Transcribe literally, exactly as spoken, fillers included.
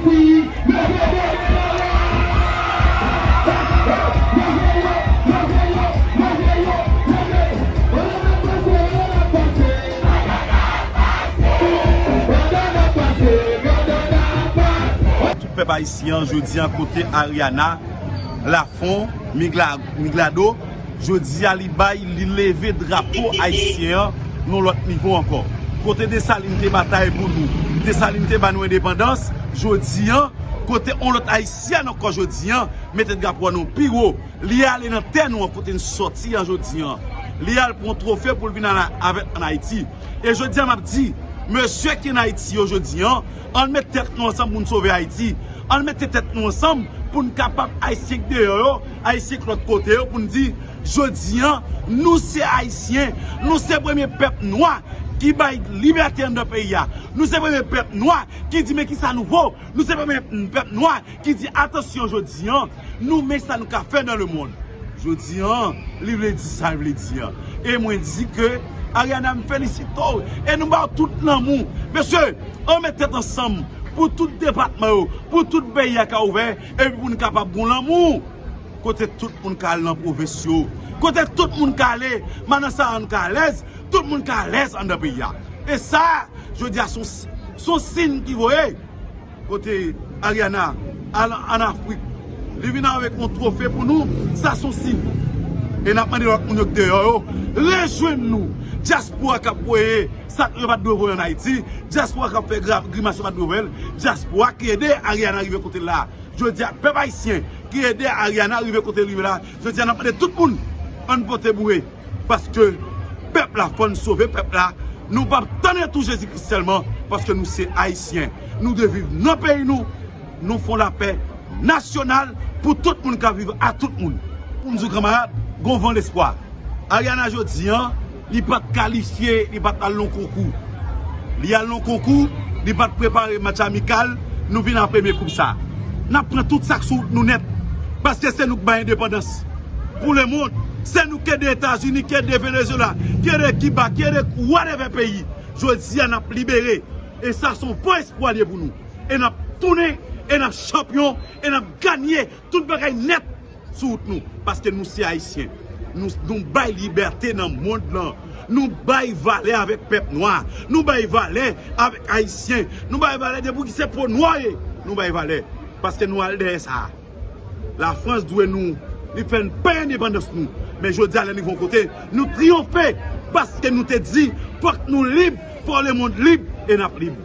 Tout pèp ayisyen an jodi an kote Ariana, Lafon, Migla-, Miglado, jodi a li bay, li leve drapo ayisyen an nan lòt nivo ankò. Kote Desalin te batay pou nou, Desalin te ba nou endepandans, jodi an, kote yon lòt ayisyen ankò jodi an, mete drapo a nou pi wo, li ale nan tè nou an kote n sòti an jodi an. Li al pran twofe pou l vin ala-, avèk ann Ayiti. E jodi an m ap di, mesye ki ann Ayiti yo jodi an, ann met tèt nou ansanm pou n sove Ayiti. Ann mete tèt nou ansanm pou n kapab ayisyen k deyò yo, ayisyen k lòt kote yo, pou n di, jodi an, nou se ayisyen, nou se premye pèp nwa ki bay libète anndan peyi a. Nou se premye pèp nwa ki di men kisa nou vo. Nou se premye pèp nwa ki di atansyon jodi an, nou men sa nou ka fè nan lemonn. Jodi an, li vle di sa l vle di an. E mwen di ke Ariana, m felisite w. E nou ba w tout lanmou. Mesye, ann met tèt ansanm pou tout depatman yo, pou tout peyi a ka ouvè, epi pou n kapab gon lanmou. Kote tout moun ka al nan pwovens yo. Kote tout moun ka ale, madan Sara ka alèz, tout moun ka alèz anndan peyi a. E sa, jodi a, se yon s-, se yon siy ki voye. Kote Ariana al ann Afrik, li vin avèk yon twofe pou nou, sa se yon siy. E n ap mande lòt moun yo k deyò yo, rejwenn nou. Dyaspora k ap voye sa yo pa t dwe voye ann Ayiti, dyaspora k ap fè gra-, grimas yo pa t dwe voye l, dyaspora ki ede Ariana rive kote l la. Jodi a, pèp ayisyen ki ede Ariana rive kote l rive la, jodi a, n ap mande tout moun, ann pote boure. Paske pèp la, fò n sove pèp la. Nou p ap tann retou Jezikri sèlman, paske nou se ayisyen. Nou dwe viv nan peyi nou, nou fè lapè nasyonal pou tout moun ka viv a tout moun. Pou m di w kanmarad, gon van lespwa. Ariana jodi an, li pa t kalifye, li pa t al nan konkou. Li al nan konkou, li pa t prepare match amikal, nou vin a premye koup sa. N ap pran tout sa k sou wout nou nèt, paske se nou k bay endepandans pou lemonn. Se nou k ede Etazini, k ede Venezuela, k ede Kiba, k ede whatever peyi. Jodi a, n ap libere. E sa se yon bon espwa li ye pou nou. E n ap tounen, e n ap chanpyon, e n ap ganye tout bagay nèt sou wout nou. Paske nou se ayisyen. Nou, nou bay libète nan mond lan. Nou bay valè avèk pèp nwa. Nou bay valè avèk ayisyen. Nou bay valè depi ki se po nwa ye. Nou bay valè. Paske nou al dèyè sa. Lafrans dwe nou, li fè n peye endepandans nou. Men jodi a lè n rive yon kote, nou triyonfe. Paske nou te di, fòk nou lib, fò lemonn lib, e n ap lib.